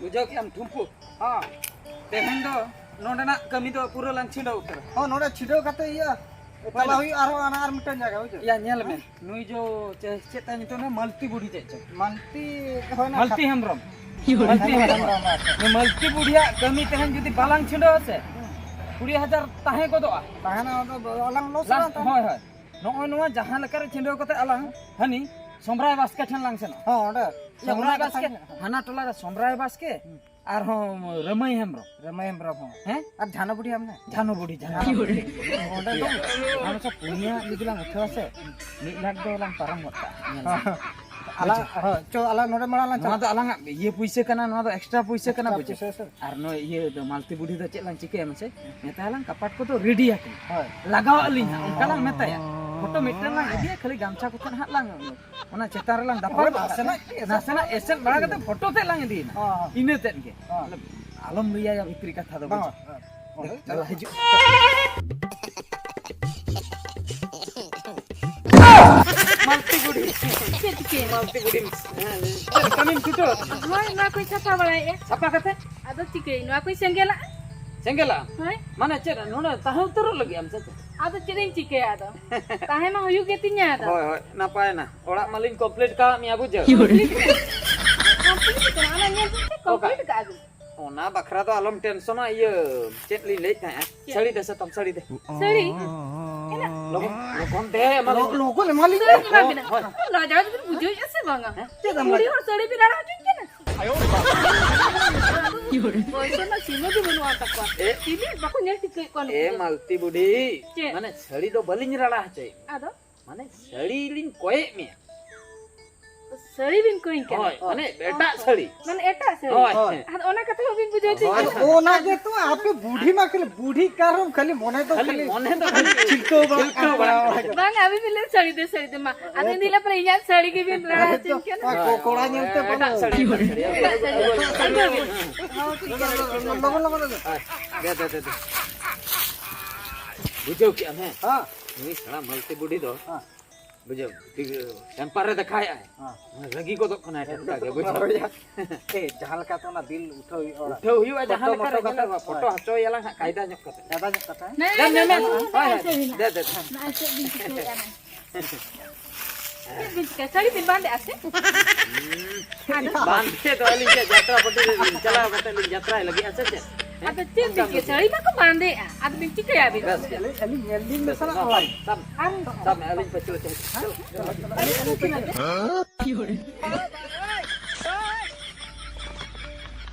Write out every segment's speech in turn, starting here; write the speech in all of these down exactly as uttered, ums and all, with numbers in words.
ᱵᱩᱡᱷᱟᱹᱣ ᱠᱮᱜᱼᱟᱢ ᱴᱷᱩᱢᱯᱩ? ᱦᱚᱸ᱾ ᱛᱮᱦᱮᱧ ᱫᱚ ᱱᱚᱰᱮᱱᱟᱜ ᱠᱟᱹᱢᱤ ᱫᱚ ᱯᱩᱨᱟᱹ ᱞᱟᱝ ᱪᱷᱤᱰᱟᱹᱣ ᱩᱛᱟᱹᱨᱟ᱾ ᱦᱚᱸ, ᱱᱚᱰᱮ ᱪᱷᱤᱰᱟᱹᱣ ᱠᱟᱛᱮ ᱤᱭᱟᱹ ᱪᱟᱞᱟᱣ ᱦᱩᱭᱩᱜᱼᱟ ᱟᱨᱦᱚᱸ ᱚᱱᱟ ᱟᱨ ᱢᱤᱫᱴᱟᱝ ᱡᱟᱭᱜᱟ, ᱵᱩᱡᱷᱟᱹᱣ? ᱭᱟ, ᱧᱮᱞ ᱢᱮ, ᱱᱩᱭ ᱡᱚ ᱪᱮ-, ᱪᱮᱫ ᱛᱟᱭ ᱧᱩᱛᱩᱢ ᱱᱟ? ᱢᱟᱞᱛᱤ ᱵᱩᱰᱷᱤ ᱪᱮᱫ ᱪᱚ? ᱢᱟᱞᱛᱤ, ᱦᱳᱭ ᱱᱟ, ᱢᱟᱞᱛᱤ ᱠᱷᱟᱛ-, ᱦᱮᱢᱵᱨᱚᱢ᱾ ᱢᱟᱞᱛᱤ ᱦᱮᱢᱵᱨᱚᱢ᱾ ᱦᱮᱢᱵᱨᱚᱢ, ᱟᱪᱪᱷᱟ᱾ ᱱᱩᱭ ᱢᱟᱞᱛᱤ ᱵᱩᱰᱷᱤᱭᱟᱜ ᱠᱟᱹᱢᱤ ᱛᱮᱦᱮᱧ ᱡᱩᱫᱤ ᱵᱟᱞᱟᱝ ᱪᱷᱤᱰᱟᱹᱣᱟ ᱥᱮ, ᱦᱩᱸ᱾ ᱠᱩᱲᱤ ᱦᱟᱡᱟᱨ ᱛᱟᱦᱮᱸ ᱜᱚᱫᱚᱜᱼᱟ᱾ ᱛᱟᱦᱮᱱᱟ, ᱚᱱᱟ ᱫᱚ ᱟᱞᱟᱝ ᱞᱚᱥ ᱞᱟᱥ, ᱨᱮ ᱛᱟᱦᱮᱱᱟ᱾ ᱦᱳᱭ, ᱦᱳᱭ᱾ ᱱᱚᱜᱼᱚᱭ ᱱᱚᱣᱟ ᱡᱟᱦᱟᱸ ᱞᱮᱠᱟᱨᱮ ᱪᱷᱤᱰᱟᱹᱣ ᱠᱟᱛᱮ ᱟᱞᱟᱝ ᱦᱟᱹᱱᱤ ᱥᱚᱢᱨᱟᱭ ᱵᱟᱥᱠᱮ ᱴᱷᱮᱱ ᱞᱟᱝ ᱥᱮᱱᱚᱜᱼᱟ᱾ ᱦᱚᱸ, ᱚᱸᱰᱮ᱾ ᱥᱚᱢᱨᱟᱭ ᱚᱱᱟ ᱠᱟᱛᱷᱟ ᱵᱟᱥᱠᱮ, ᱜᱮ᱾ ᱦᱟᱱᱟ ᱴᱚᱞᱟ ᱨᱮ ᱥᱚᱢᱨᱟᱭ ᱵᱟᱥᱠᱮ, ᱦᱩᱸ᱾ ᱟᱨᱦᱚᱸ ᱨᱟᱹᱢᱟᱹᱭ ᱦᱮᱢᱵᱨᱚᱢ᱾ ᱨᱟᱹᱢᱟᱹᱭ ᱦᱮᱢᱵᱨᱚᱢ ᱦᱚᱸ᱾ ᱦᱮᱸ? ᱟᱨ ᱡᱷᱟᱱᱩ ᱵᱩᱰᱷᱤ ᱟᱢ ᱱᱮ? ᱡᱷᱟᱱᱩ ᱵᱩᱰᱷᱤ, ᱡᱷᱟᱱᱩ ᱡᱷᱟᱱᱩ ᱵᱩᱰᱷᱤ᱾ ᱵᱩᱰᱷᱤ᱾ ᱚᱸᱰᱮ ᱫᱚ ᱟᱨ ᱚᱱᱠᱟ ᱯᱩᱱᱭᱟ ᱡᱩᱫᱤ ᱞᱟᱝ ᱩᱴᱷᱟᱹᱣᱟ ᱥᱮ, ᱢᱤᱫ ᱞᱟᱠᱷ ᱫᱚ ᱞᱟᱝ ᱯᱟᱨᱚᱢ ᱜᱚᱫ ᱠᱟᱜᱼᱟ᱾ ᱧᱮᱞ ᱢᱮ᱾ ᱟᱞᱟᱝ, ᱦᱳᱭ, ᱪᱚ, ᱟᱞᱟᱝ ᱱᱚᱰᱮ ᱢᱟᱲᱟᱝ ᱞᱟᱝ ᱱᱚᱣᱟ ᱪᱟᱞᱟᱜᱼᱟ᱾ ᱫᱚ ᱟᱞᱟᱝᱟᱜ ᱤᱭᱟᱹ ᱯᱩᱭᱥᱟᱹ ᱠᱟᱱᱟ, ᱱᱚᱣᱟ ᱫᱚ extra ᱯᱩᱭᱥᱟᱹ ᱠᱟᱱᱟ, extra ᱵᱩᱡᱷᱟᱹᱣ? ᱯᱩᱭᱥᱟᱹ, ᱥᱮ? ᱟᱨ ᱱᱚᱜᱼᱚᱭ ᱤᱭᱟᱹ ᱫᱚ ᱢᱟᱞᱛᱤ ᱵᱩᱰᱷᱤ ᱫᱚ ᱪᱮᱫ ᱞᱟᱝ ᱪᱤᱠᱟᱹᱭᱟ ᱢᱟᱥᱮ? ᱱᱮᱛᱟᱨ ᱞᱟᱝ ᱠᱟᱯᱟᱴ ᱠᱚᱫᱚ ready ᱟᱠᱟᱱᱟ᱾ ᱦᱳᱭ᱾ ᱞᱟᱜᱟᱣ ᱟᱹᱞᱤᱧ ᱦᱟᱸᱜ, ᱚᱱᱠᱟ ᱞᱟᱝ ᱢᱮᱛᱟᱭᱟ᱾ ᱯᱷᱳᱴᱳ ᱢᱤᱫᱴᱟᱝ ᱞᱟᱝ ᱤᱫᱤᱭᱟ, ᱠᱷᱟᱹᱞᱤ ᱜᱟᱢᱪᱷᱟ ᱠᱚᱛᱮ ᱦᱟᱸᱜ ᱞᱟᱝ ᱚᱱᱟ ᱪᱮᱛᱟᱱ ᱨᱮᱞᱟᱝ ᱫᱟᱯᱟᱞ ᱦᱳᱭ, ᱜᱚᱫ ᱠᱟᱜᱼᱟ᱾ ᱱᱟᱥᱮᱱᱟᱜ ᱮᱥᱮᱫ᱾ ᱱᱟᱥᱮᱱᱟᱜ ᱮᱥᱮᱫ ᱵᱟᱲᱟ ᱠᱟᱛᱮ ᱯᱷᱳᱴᱳ ᱛᱮᱫ ᱞᱟᱝ ᱤᱫᱤᱭᱮᱱᱟ᱾ ᱦᱚᱸ, ᱦᱚᱸ᱾ ᱤᱱᱟᱹ ᱛᱮᱫ ᱜᱮ᱾ ᱦᱚᱸ᱾ ᱟᱞᱚᱢ ᱞᱟᱹᱭᱟ ᱵᱷᱤᱛᱨᱤ ᱠᱟᱛᱷᱟ ᱫᱚ, ᱵᱟᱝ, ᱵᱩᱡᱽ? ᱵᱟᱝ᱾ ᱫᱮᱞᱟ ᱦᱤᱡᱩᱜ᱾ ᱢᱟᱞᱛᱤ ᱵᱩᱰᱷᱤ᱾ ᱪᱮᱫ ᱪᱤᱠᱟᱹᱭᱮᱱᱟ? ᱢᱟᱞᱛᱤ ᱵᱩᱰᱷᱤ᱾ ᱦᱮᱸ, ᱪᱮᱫ ᱠᱟᱹᱢᱤᱢ ᱪᱷᱩᱴᱟᱹᱣ ᱟᱠᱟᱱᱟ? ᱦᱳᱭ, ᱱᱚᱣᱟ ᱠᱚᱧ ᱥᱟᱯᱷᱟ ᱵᱟᱲᱟᱭᱮᱫᱼᱟ᱾ ᱥᱟᱯᱷᱟ ᱠᱟᱛᱮ? ᱟᱫᱚ ᱪᱤᱠᱟᱹᱭᱟᱹᱧ, ᱱᱚᱣᱟ ᱠᱚᱧ ᱥᱮᱸᱜᱮᱞᱟᱜᱼᱟ᱾ ᱥᱮᱸᱜᱮᱞᱟᱜ? ᱦᱳᱭ᱾ ᱢᱟᱱᱮ ᱪᱮᱫ, ᱱᱚᱰᱮ ᱛᱟᱦᱮᱸ ᱩᱛᱟᱹᱨᱚᱜ ᱞᱟᱹᱜᱤᱫ ᱟᱢ ᱥᱮ ᱪᱮᱫ? ᱟᱫᱚ ᱪᱮᱫ ᱤᱧ ᱪᱤᱠᱟᱹᱭᱟ ᱟᱫᱚ? ᱛᱟᱦᱮᱸ ᱢᱟ ᱦᱩᱭᱩᱜ ᱜᱮ ᱛᱤᱧᱟ ᱟᱫᱚ᱾ ᱦᱳᱭ, ᱦᱳᱭ, ᱱᱟᱯᱟᱭᱮᱱᱟ᱾ ᱚᱲᱟᱜ ᱢᱟᱞᱤᱧ complete ᱠᱟᱣᱟᱫ ᱢᱮᱭᱟ, ᱵᱩᱡᱷᱟᱹᱣ? Complete ᱠᱟᱱᱟ᱾ Complete ᱠᱟᱱᱟ, ᱚᱱᱟ ᱧᱮᱞ ᱢᱮ ᱥᱮ, ᱚᱠᱟ? Complete ᱠᱟᱜᱼᱟ ᱵᱤᱱ᱾ ᱚᱱᱟ ᱵᱟᱠᱷᱨᱟ ᱫᱚ ᱟᱞᱚᱢ ᱴᱮᱱᱥᱚᱱᱟ᱾ ᱤᱭᱟᱹ, ᱪᱮᱫ ᱞᱤᱧ ᱞᱟᱹᱭᱮᱫ ᱛᱟᱦᱮᱸᱜᱼᱟ? ᱪᱮᱫ? ᱥᱟᱹᱲᱤ ᱫᱮᱥᱮ ᱛᱟᱢ, ᱥᱟᱹᱲᱤ ᱫᱮ᱾ ᱥᱟᱹᱲᱤ? ᱮᱱᱟ? ᱞᱚᱜᱚᱱ, ᱞᱚᱜᱚᱱ ᱫᱮ, ᱮᱢᱟᱞᱤᱧ ᱞᱚ-, ᱢᱮ᱾ ᱞᱚᱜᱚᱱ ᱮᱢᱟᱞᱤᱧ ᱢᱮ᱾ ᱥᱟᱹᱲᱤ ᱮᱢᱟ ᱵᱤᱱᱟ᱾ ᱦᱳᱭ᱾ ᱞᱟᱡᱟᱣ ᱫᱚᱵᱤᱱ ᱵᱩᱡᱷᱟᱹᱣᱮᱫᱼᱟ ᱥᱮ ᱵᱟᱝᱟ? ᱦᱮᱸ? ᱪᱮᱫ ᱮᱢ ᱠᱩᱲᱤ ᱞᱟᱡᱟᱜ? ᱦᱚᱲ ᱥᱟᱹᱲᱤ ᱵᱤᱱ ᱨᱟᱲᱟ ᱦᱚᱪᱚᱧ ᱠᱟᱱᱟ? ᱵᱚᱭᱮᱥ ᱨᱮᱱᱟᱜ ᱥᱤᱢᱟᱹ ᱜᱮ ᱵᱟᱹᱱᱩᱜ ᱟᱱ ᱛᱟᱠᱚᱣᱟ᱾ ᱮ? ᱪᱤᱞᱤ ᱵᱟᱠᱚ ᱧᱮᱞ ᱴᱷᱤᱠᱟᱹᱭᱮᱫ ᱠᱚᱣᱟ ᱱᱩᱠᱩ ᱮ ᱫᱚ᱾ ᱢᱟᱞᱛᱤ ᱵᱩᱰᱷᱤ, ᱪᱮᱫ? ᱢᱟᱱᱮ ᱥᱟᱹᱲᱤ ᱫᱚ ᱵᱟᱹᱞᱤᱧ ᱨᱟᱲᱟ ᱦᱚᱪᱚᱭᱮᱫ ᱢᱮᱭᱟ᱾ ᱟᱫᱚ? ᱢᱟᱱᱮ ᱥᱟᱹᱲᱤ ᱞᱤᱧ ᱠᱚᱭᱮᱫ ᱢᱮᱭᱟ᱾ ᱥᱟᱹᱲᱤ ᱵᱤᱱ ᱠᱚᱭᱤᱧ ᱠᱟᱱᱟ? ᱦᱳᱭ, ᱢᱟᱱᱮ ᱮᱴᱟᱜ ᱥᱟᱹᱲᱤ᱾ ᱢᱟᱱᱮ ᱮᱴᱟᱜ ᱥᱟᱹᱲᱤ? ᱦᱳᱭ᱾ ᱟᱫᱚ ᱚᱱᱟ ᱠᱟᱛᱷᱟ ᱦᱚᱸ ᱵᱤᱱ ᱵᱩᱡᱷᱟᱹᱣ ᱦᱚᱪᱚᱧ ᱦᱳᱭ᱾ ᱠᱟᱱᱟ? ᱟᱫᱚ ᱚᱱᱟ ᱜᱮᱛᱚ ᱟᱯᱮ ᱵᱩᱰᱷᱤ ᱢᱟ ᱠᱷᱟᱹᱞᱤ ᱵᱩᱰᱷᱤ ᱠᱟᱨᱚᱱ ᱠᱷᱟᱹᱞᱤ ᱢᱚᱱᱮ ᱫᱚ ᱠᱷᱟᱹᱞᱤ ᱠᱷᱟᱹᱞᱤ ᱢᱚᱱᱮ ᱫᱚ ᱠᱷᱟᱹᱞᱤ ᱪᱤᱞᱠᱟᱹᱣ ᱵᱟᱲᱟ ᱪᱤᱞᱠᱟᱹᱣ ᱵᱟᱲᱟ ᱠᱟᱜ ᱠᱟᱱᱟ᱾ ᱵᱟᱝ, ᱟᱹᱵᱤᱱ ᱵᱤᱱ ᱞᱟᱹᱭ ᱥᱟᱹᱲᱤ ᱫᱮ ᱥᱟᱹᱲᱤ ᱫᱮ ᱢᱟ᱾ ᱟᱫᱚ ᱤᱧ ᱫᱚ ᱞᱟᱹᱭ ᱯᱟᱞᱮ ᱤᱧᱟᱜ ᱥᱟᱹᱲᱤ ᱜᱮᱵᱤᱱ ᱨᱟᱲᱟ ᱦᱚᱪᱚᱧ ᱠᱟᱱᱟ᱾ ᱦᱳᱭ, ᱠᱚ-, ᱠᱚᱲᱟ ᱧᱮᱞᱛᱮ ᱯᱟᱞᱮ᱾ ᱮᱴᱟᱜ ᱥᱟᱹᱲᱤ, ᱮᱴᱟᱜ ᱥᱟᱹᱲᱤ᱾ ᱮᱴᱟᱜ ᱥᱟᱹᱲᱤ᱾ ᱟᱹᱜᱩ ᱟᱹᱜᱩ᱾ ᱦᱚᱸ, ᱴᱷᱤᱠ ᱜᱮᱭᱟ, ᱴᱷᱤᱠ ᱜᱮᱭᱟ᱾ ᱞᱚᱜᱚᱱ, ᱞᱚᱜᱚᱱ, ᱞᱚᱜᱚᱱ᱾ ᱦᱳᱭ, ᱫᱮ, ᱫᱮ, ᱫᱮ, ᱫᱮ᱾ ᱵᱩᱡᱷᱟᱹᱣ ᱠᱮᱜᱼᱟᱢ, ᱦᱮᱸ? ᱦᱮᱸ᱾ ᱱᱩᱭ ᱥᱮᱬᱟ ᱢᱟᱹᱞᱛᱤ ᱵᱩᱰᱷᱤ ᱫᱚ ᱦᱮᱸ᱾ ᱵᱩᱡᱷᱟᱹᱣ, ᱴᱷᱤᱠ, ᱴᱮᱢᱯᱟᱨ ᱨᱮ ᱫᱮᱠᱷᱟᱭᱮᱫᱼᱟᱭ᱾ ᱦᱮᱸ᱾ ᱨᱟᱹᱜᱤ ᱜᱚᱫᱚᱜ ᱠᱟᱱᱟᱭ ᱴᱟᱴᱠᱟ ᱜᱮ, ᱵᱩᱡᱷᱟᱹᱣ᱾ ᱦᱳᱭ᱾ ᱮ, ᱡᱟᱦᱟᱸ ᱞᱮᱠᱟ ᱛᱮ ᱚᱱᱟ ᱵᱤᱞ ᱩᱴᱷᱟᱹᱣ ᱦᱩᱭᱩᱜᱼᱟ, ᱚᱲᱟᱜ᱾ ᱩᱴᱷᱟᱹᱣ ᱦᱩᱭᱩᱜᱼᱟ, ᱯᱷᱳᱴᱳ ᱡᱟᱦᱟᱸ ᱞᱮᱠᱟ ᱢᱳᱴᱳ ᱨᱮ ᱠᱟᱛᱮ, ᱧᱮᱞᱚᱜᱼᱟ, ᱯᱷᱳᱴᱳ ᱦᱳᱭ᱾ ᱦᱚᱪᱚᱭᱟᱞᱟᱝ ᱦᱟᱸᱜ, ᱠᱟᱭᱫᱟ ᱧᱚᱜ ᱠᱟᱛᱮ᱾ ᱠᱟᱭᱫᱟ ᱧᱚᱜ ᱠᱟᱛᱮ᱾ ᱱᱮ, ᱫᱮᱱ, ᱱᱮ, ᱫᱮᱱ, ᱱᱮ, ᱱᱮ, ᱱᱮ, ᱱᱚᱜᱼᱚᱭ, ᱱᱚᱜᱼᱚᱭ, ᱦᱮᱸ, ᱱᱚᱜᱼᱚᱭ, ᱫᱮ, ᱫᱮ, ᱫᱮ᱾ ᱱᱚᱜᱼᱚᱭ ᱪᱮᱫ ᱵᱤᱱ ᱪᱤᱠᱟᱹᱭᱮᱫᱼᱟ, ᱱᱚᱜᱼᱚᱭ? ᱪᱮᱫ ᱵᱤᱱ ᱪᱤᱠᱟᱹᱭᱟ? ᱥᱟᱹᱲᱤ ᱵᱤᱱ ᱵᱟᱸᱫᱮᱜᱼᱟ ᱥᱮ? ᱟᱫᱚ ᱵᱟᱸᱫᱮ ᱫᱚ ᱟᱹᱞᱤᱧ ᱪᱮᱫ ᱡᱟᱛᱨᱟ ᱯᱟᱹᱴᱤ ᱨᱮ ᱞᱤᱧ ᱪᱟᱞᱟᱣ ᱠᱟᱛᱮ ᱞᱤᱧ ᱡᱟᱛᱨᱟᱭ ᱞᱟᱹᱜᱤᱫ, ᱟᱨ ᱪᱮᱫ? ᱟᱫᱚ ᱪᱮᱫ ᱵᱤᱱ ᱪᱤᱠᱟᱹᱭᱟ? ᱥᱟᱹᱲᱤ ᱢᱟᱠᱚ ᱵᱟᱸᱫᱮᱜᱼᱟ, ᱟᱫᱚ ᱵᱤᱱ ᱪᱤᱠᱟᱹᱭᱟ ᱵᱤᱱ? ᱵᱮᱥ, ᱵᱮᱥ᱾ ᱟᱹᱞᱤᱧ, ᱟᱹᱞᱤᱧ ᱧᱮᱞ ᱞᱤᱧ ᱢᱮᱥᱟᱞᱟᱜ ᱱᱚᱣᱟ᱾ ᱥᱟᱵ, ᱥᱟᱵ ᱢᱮ, ᱟᱹᱞᱤᱧ ᱯᱟᱹᱪᱷᱞᱟᱹ ᱛᱮ᱾ ᱟᱹᱞᱤᱧ ᱯᱟᱹᱪᱷᱞᱟᱹ ᱛᱮ᱾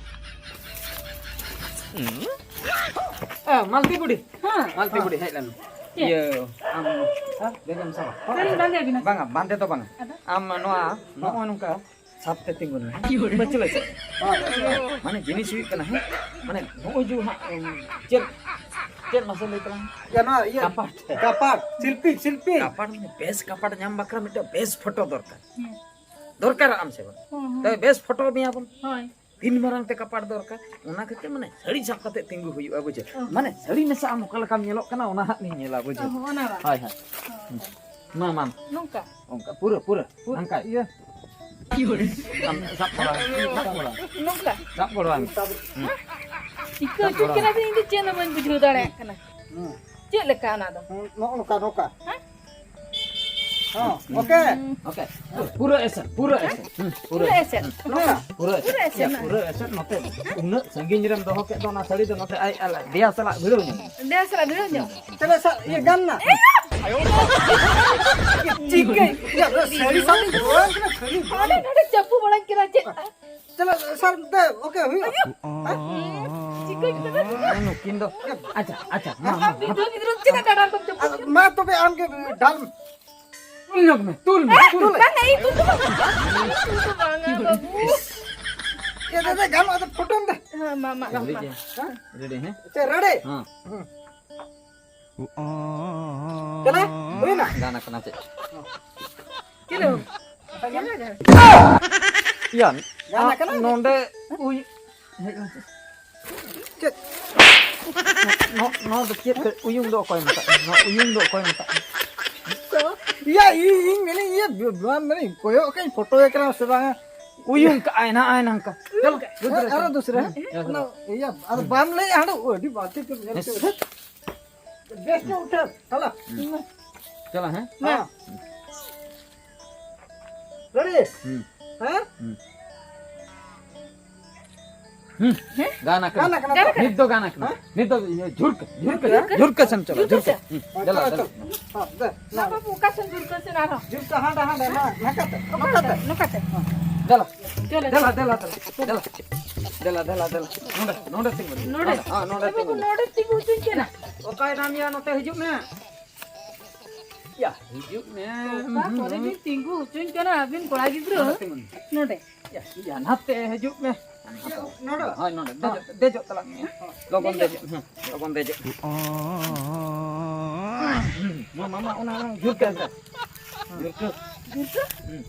ᱮ, ᱢᱟᱞᱛᱤ ᱵᱩᱰᱷᱤ᱾ ᱦᱮᱸ᱾ ᱢᱟᱞᱛᱤ ᱵᱩᱰᱷᱤ, ᱦᱮᱡ ᱞᱮᱱ᱾ ᱪᱮᱫ? ᱤᱭᱟᱹ, ᱟᱢ, ᱦᱮᱸ? ᱵᱮᱜᱽ ᱮᱢ ᱥᱟᱵᱟ? ᱥᱟᱹᱲᱤ ᱵᱟᱸᱫᱮ ᱵᱤᱱ ᱥᱮ? ᱵᱟᱝᱟ, ᱵᱟᱸᱫᱮ ᱫᱚ ᱵᱟᱝᱟ᱾ ᱟᱫᱚ? ᱟᱢ ᱱᱚᱣᱟ, ᱱᱚᱜᱼᱚᱭ ᱱᱚᱝᱠᱟ ᱥᱟᱵ ᱛᱮ ᱛᱤᱸᱜᱩᱱ ᱢᱮ᱾ ᱯᱟᱹᱪᱷᱞᱟᱹ ᱥᱮᱫ᱾ ᱦᱮᱸ᱾ ᱢᱟᱱᱮ ᱡᱤᱱᱤᱥ ᱦᱩᱭᱩᱜ ᱠᱟᱱᱟ, ᱦᱮᱸ? ᱢᱟᱱᱮ ᱱᱚᱜᱼᱚᱭ ᱡᱮ ᱦᱟᱸᱜ, ᱩᱢ, ᱪᱮᱫ, ᱪᱮᱫ ᱢᱟᱥᱮ ᱞᱟᱹᱭ ᱛᱟᱞᱟᱝ? ᱤᱭᱟᱹ, ᱱᱚᱣᱟ ᱤᱭᱟᱹ, ᱠᱟᱯᱟᱴ᱾ ᱠᱟᱯᱟᱴ, ᱥᱤᱞᱯᱤᱧ, ᱥᱤᱞᱯᱤᱧ᱾ ᱠᱟᱯᱟᱴ ᱢᱟᱱᱮ ᱵᱮᱥ ᱠᱟᱯᱟᱴ ᱧᱟᱢ ᱵᱟᱠᱷᱨᱟ ᱢᱤᱫᱴᱮᱱ ᱵᱮᱥ ᱯᱷᱳᱴᱳ ᱫᱚᱨᱠᱟᱨ᱾ ᱦᱮᱸ᱾ ᱫᱚᱨᱠᱟᱨᱚᱜ ᱟᱢ ᱥᱮ ᱵᱟᱝ? ᱦᱮᱸ, ᱦᱮᱸ᱾ ᱛᱚᱵᱮ ᱵᱮᱥ ᱯᱷᱳᱴᱳ ᱢᱮᱭᱟ ᱵᱚᱱ᱾ ᱦᱳᱭ᱾ ᱛᱤᱱ ᱢᱟᱨᱟᱝ ᱛᱮ ᱠᱟᱯᱟᱴ ᱫᱚᱨᱠᱟᱨ, ᱚᱱᱟ ᱠᱷᱟᱹᱛᱤᱨ ᱢᱟᱱᱮ ᱥᱟᱹᱲᱤ ᱥᱟᱵ ᱠᱟᱛᱮ ᱛᱤᱸᱜᱩ ᱦᱩᱭᱩᱜᱼᱟ, ᱵᱩᱡᱷᱟᱹᱣ? ᱚ᱾ ᱢᱟᱱᱮ ᱥᱟᱹᱲᱤ ᱢᱮᱥᱟ ᱟᱢ ᱚᱠᱟ ᱞᱮᱠᱟᱢ ᱧᱮᱞᱚᱜ ᱠᱟᱱᱟ, ᱚᱱᱟ ᱦᱟᱸᱜ ᱞᱤᱧ ᱧᱮᱞᱟ, ᱵᱩᱡᱷᱟᱹᱣ? ᱚ, ᱚᱱᱟ ᱵᱟᱝ᱾ ᱦᱳᱭ, ᱦᱳᱭ᱾ ᱚ᱾ ᱢᱟ, ᱢᱟ᱾ ᱱᱚᱝᱠᱟ? ᱚᱱᱠᱟ, ᱯᱩᱨᱟᱹ, ᱯᱩᱨᱟᱹ᱾ ᱯᱩ-, ᱱᱚᱝᱠᱟ᱾ ᱤᱭᱟᱹ᱾ ᱟᱢ ᱥᱟᱵ ᱠᱚᱨᱟᱣ, ᱥᱟᱵ ᱠᱚᱨᱟᱣ᱾ ᱱᱚᱝᱠᱟ? ᱥᱟᱵ ᱠᱚᱨᱟᱣ ᱟᱢ᱾ ᱦᱮᱸ? ᱪᱤᱠᱟᱹ ᱥᱟᱵ ᱦᱚᱪᱚᱜ ᱠᱚᱨᱟᱣ᱾ ᱠᱟᱱᱟ ᱵᱤᱱ, ᱤᱧ ᱫᱚ ᱪᱮᱫ ᱦᱚᱸ ᱵᱟᱹᱧ ᱵᱩᱡᱷᱟᱹᱣ ᱫᱟᱲᱮᱭᱟᱜ ᱠᱟᱱᱟ᱾ ᱦᱮᱸ᱾ ᱪᱮᱫ ᱞᱮᱠᱟ ᱚᱱᱟ ᱫᱚ? ᱦᱮᱸ, ᱱᱚᱜᱼᱚ ᱱᱚᱝᱠᱟ, ᱱᱚᱝᱠᱟ᱾ ᱦᱮᱸ? ᱦᱚᱸ, ᱳᱠᱮ᱾ ᱳᱠᱮ᱾ ᱯᱩᱨᱟᱹ ᱮᱥᱮᱫ, ᱯᱩᱨᱟᱹ ᱮᱥᱮᱫ᱾ ᱦᱩᱸ, ᱯᱩᱨᱟᱹ ᱯᱩᱨᱟᱹ ᱮᱥᱮᱫ᱾ ᱮᱥᱮᱫ᱾ ᱦᱩᱸ, ᱱᱚᱝᱠᱟ᱾ ᱯᱩᱨᱟᱹ ᱯᱩᱨᱟᱹ ᱮᱥᱮᱫ᱾ ᱮᱥᱮᱫ ᱭᱟ, ᱱᱚᱝᱠᱟ᱾ ᱯᱩᱨᱟᱹ ᱮᱥᱮᱫ ᱱᱚᱛᱮ᱾ ᱩᱱᱟᱹᱜ ᱥᱟᱺᱜᱤᱧ ᱨᱮᱢ ᱫᱚᱦᱚ ᱠᱮᱫ ᱫᱚ ᱚᱱᱟ ᱥᱟᱹᱲᱤ ᱫᱚ ᱱᱚᱛᱮ ᱟᱡ, ᱟᱡ ᱫᱮᱭᱟ ᱥᱟᱞᱟᱜ ᱵᱷᱤᱲᱟᱹᱣ ᱧᱚᱜ᱾ ᱫᱮᱭᱟ ᱥᱟᱞᱟᱜ ᱵᱷᱤᱲᱟᱹᱣ ᱧᱚᱜ᱾ ᱛᱟᱦᱞᱮ ᱥᱟ-, ᱤᱭᱟᱹ ᱜᱟᱱ ᱱᱟ? ᱮᱭᱟ! ᱪᱤᱠᱟᱹᱭ? ᱤᱭᱟᱹ, ᱥᱟᱹᱲᱤ ᱥᱟᱵ ᱤᱧ ᱜᱚᱲᱚᱣᱟᱢ ᱠᱟᱱᱟ, ᱥᱟᱹᱲᱤ᱾ ᱦᱟᱸᱰᱮ ᱱᱚᱰᱮ ᱪᱟᱯᱚ ᱵᱟᱲᱟᱧ ᱠᱟᱱᱟ ᱪᱮᱫ? ᱪᱟᱞᱟᱜ, ᱥᱟᱨ, ᱫᱮ, ᱳᱠᱮ, ᱦᱩᱭᱩᱜᱼᱟ᱾ ᱦᱮᱸ? ᱪᱤᱠᱟᱹ ᱠᱮᱫᱟ? ᱱᱩᱠᱤᱱ ᱫᱚ, ᱟᱪᱪᱷᱟ, ᱟᱪᱪᱷᱟ, ᱢᱟ, ᱢᱟ, ᱟᱢ ᱢᱟ᱾ ᱜᱤᱫᱽᱨᱟᱹ ᱜᱤᱫᱽᱨᱟᱹ ᱪᱮᱫᱟᱜ ᱰᱟᱰᱟ ᱠᱚᱢ ᱪᱟᱯᱚ ᱟᱫᱚ ᱠᱮᱫᱟ? ᱢᱟ ᱛᱚᱵᱮ ᱟᱢ ᱜᱮ ᱰᱟᱞ᱾ ᱛᱩᱞ ᱧᱚᱜ ᱢᱮ, ᱛᱩᱞ ᱢᱮ, ᱦᱮᱸ? ᱛᱩᱞ ᱢᱮ᱾ ᱵᱟᱝᱟ, ᱤᱧ ᱛᱩᱞ ᱫᱚ ᱵᱟᱝᱟ᱾ ᱤᱧ ᱛᱩᱞ ᱫᱚ ᱵᱟᱝᱟ, ᱵᱟᱹᱵᱩ᱾ ᱮ, ᱫᱮ, ᱫᱮ, ᱜᱟᱱᱚᱜᱼᱟ, ᱟᱫᱚ ᱯᱷᱳᱴᱳᱢ ᱫᱮ᱾ ᱦᱮᱸ, ᱢᱟ, ᱢᱟ, ᱢᱟ᱾ ᱨᱮᱰᱤ ᱜᱮ᱾ ᱦᱮᱸ? ᱨᱮᱰᱤ, ᱦᱮᱸ? ᱪᱮ, ᱨᱮᱰᱤ? ᱦᱮᱸ᱾ ᱦᱩᱸ᱾ ᱠᱟᱱᱟ? ᱦᱩᱭᱱᱟ? ᱜᱟᱱ ᱟᱠᱟᱱᱟ ᱪᱮᱫ? ᱪᱮᱫ ᱦᱚᱸ? ᱤᱭᱟ, ᱜᱟᱱ ᱟᱠᱟᱱᱟ? ᱱᱚᱰᱮ ᱩᱭ-, ᱦᱮᱡ ᱢᱮᱥᱮ᱾ ᱪᱮᱫ? ᱱᱚ-, ᱱᱚᱣᱟ ᱫᱚ ᱪᱮᱫ ᱯᱮ, ᱩᱭᱩᱝ ᱫᱚ ᱚᱠᱚᱭ ᱢᱮᱛᱟᱜ ᱠᱟᱱᱟ? ᱱᱚᱣᱟ ᱩᱭᱩᱝ ᱫᱚ ᱚᱠᱚᱭ ᱢᱮᱛᱟᱜ ᱠᱟᱱᱟ? ᱛᱚ? ᱤᱭᱟ, ᱤᱧ, ᱤᱧ ᱢᱮᱱᱮᱫ, ᱤᱭᱟᱹ, ᱵᱟᱝ ᱢᱮᱱᱮᱫ, ᱠᱚᱭᱚᱜ ᱠᱟᱜ ᱤᱧ, ᱯᱷᱳᱴᱳᱭᱮ ᱠᱟᱱᱟ ᱥᱮ ᱵᱟᱝᱟ? ᱩᱭᱩᱝ ᱠᱟᱜᱼᱟᱭ ᱱᱟᱜ, ᱟᱭ ᱱᱚᱝᱠᱟ᱾ ᱪᱚᱞᱚ, ᱦᱮᱸ, ᱫᱩᱥᱨᱟ᱾ ᱟᱨᱚ ᱫᱩᱥᱨᱟ, ᱦᱮᱸ? ᱦᱮᱸ, ᱚᱱᱟ, ᱤᱭᱟᱹ, ᱟᱫᱚ ᱵᱟᱢ ᱞᱟᱹᱭᱮᱫᱼᱟ, ᱦᱟᱸᱰᱮ, ᱳ, ᱟᱹᱰᱤ ᱵᱟᱹᱲᱛᱤ ᱛᱮᱢ ᱧᱮᱞ ᱦᱮᱸ᱾ ᱦᱚᱪᱚ᱾ ᱵᱮᱥ ᱧᱚᱜ ᱩᱴᱷᱟᱹᱣ, ᱪᱟᱞᱟᱜ᱾ ᱦᱩᱸ᱾ ᱪᱟᱞᱟᱜ, ᱦᱮᱸ? ᱦᱮᱸ᱾ ᱨᱮᱰᱤ? ᱦᱩᱸ᱾ ᱦᱮᱸ? ᱦᱩᱸ᱾ ᱦᱩᱸ᱾ ᱦᱮᱸ? ᱜᱟᱱ ᱟᱠᱟᱱᱟ᱾ ᱜᱟᱱ ᱟᱠᱟᱱᱟ᱾ ᱱᱤᱛ ᱫᱚ ᱜᱟᱱ ᱟᱠᱟᱱᱟ᱾ ᱦᱮᱸ? ᱱᱤᱛ ᱫᱚ ᱤᱭᱟᱹ ᱡᱷᱩᱨᱠᱟᱹ, ᱡᱷᱩᱨᱠᱟᱹ, ᱡᱷᱩᱨᱠᱟᱹ? ᱡᱷᱩᱨᱠᱟᱹ ᱥᱮᱱ ᱪᱟᱞᱟᱜ, ᱡᱷᱩᱨᱠᱟᱹ᱾ ᱡᱷᱩᱨᱠᱟᱹ᱾ ᱦᱩᱸ᱾ ᱦᱮᱸ, ᱫᱮᱞᱟ, ᱪᱟᱞᱟᱜ, ᱫᱮᱞᱟ᱾ ᱪᱟᱞᱟᱜ᱾ ᱦᱮᱸ, ᱫᱮ, ᱢᱟ ᱫᱮ᱾ ᱵᱟᱹᱵᱩ, ᱚᱠᱟ ᱥᱮᱱ ᱡᱷᱩᱨᱠᱟᱹ ᱥᱮᱱ ᱟᱨᱦᱚᱸ? ᱡᱷᱩᱨᱠᱟᱹ ᱦᱟᱸᱰᱮ, ᱦᱟᱸᱰᱮ, ᱱᱚᱣᱟ, ᱱᱚᱝᱠᱟᱛᱮ, ᱱᱚᱝᱠᱟᱛᱮ᱾ ᱱᱚᱝᱠᱟᱛᱮ᱾ ᱦᱮᱸ᱾ ᱫᱮᱞᱟ᱾ ᱪᱚᱞᱚ, ᱫᱮᱞᱟ, ᱪᱚᱞᱚ᱾ ᱫᱮᱞᱟ, ᱫᱮᱞᱟ, ᱫᱮᱞᱟ, ᱫᱮᱞᱟ᱾ ᱱᱚᱰᱮ, ᱱᱚᱰᱮ ᱛᱤᱸᱜᱩ᱾ ᱱᱚᱰᱮ? ᱱᱚᱰᱮ, ᱦᱮᱸ, ᱱᱚᱰᱮ ᱦᱮᱸ, ᱵᱟᱹᱵᱩ, ᱛᱤᱸᱜᱩ᱾ ᱱᱚᱰᱮ ᱛᱤᱸᱜᱩ ᱦᱚᱪᱚᱧ ᱠᱟᱱᱟ᱾ ᱚᱠᱟᱭ ᱱᱟᱢ ᱭᱟ, ᱱᱚᱛᱮ ᱦᱤᱡᱩᱜ ᱢᱮ᱾ ᱭᱟ, ᱦᱤᱡᱩᱜ ᱢᱮ᱾ ᱚᱠᱟ ᱠᱚᱨᱮ ᱵᱤᱱ ᱛᱤᱸᱜᱩ ᱦᱚᱪᱚᱧ ᱠᱟᱱᱟ ᱟᱹᱵᱤᱱ ᱠᱚᱲᱟ ᱜᱤᱫᱽᱨᱟᱹ? ᱱᱚᱰᱮ ᱛᱤᱸᱜᱩᱱ ᱢᱮ᱾ ᱱᱚᱰᱮ᱾ ᱭᱟ, ᱭᱟ, ᱱᱟᱛᱮ ᱦᱤᱡᱩᱜ ᱢᱮ᱾ ᱱᱚᱰᱮ? ᱦᱳᱭ, ᱱᱚᱰᱮ᱾ ᱫᱮᱡᱚᱜ, ᱫᱮᱡᱚᱜ ᱛᱟᱞᱟᱝ ᱢᱮ᱾ ᱞᱚᱜᱚᱱ ᱫᱮᱡᱚᱜ᱾ ᱦᱮᱸ, ᱞᱚᱜᱚᱱ ᱫᱮᱡᱚᱜ᱾ ᱦᱮᱸ᱾ ᱢᱟ, ᱢᱟ, ᱢᱟ, ᱚᱱᱟ, ᱚᱱᱟ ᱡᱷᱩᱨ ᱠᱟᱜ ᱢᱮ᱾ ᱡᱷᱩᱨᱠᱟᱹ᱾ ᱡᱷᱩᱨᱠᱟᱹ? ᱦᱩᱸ᱾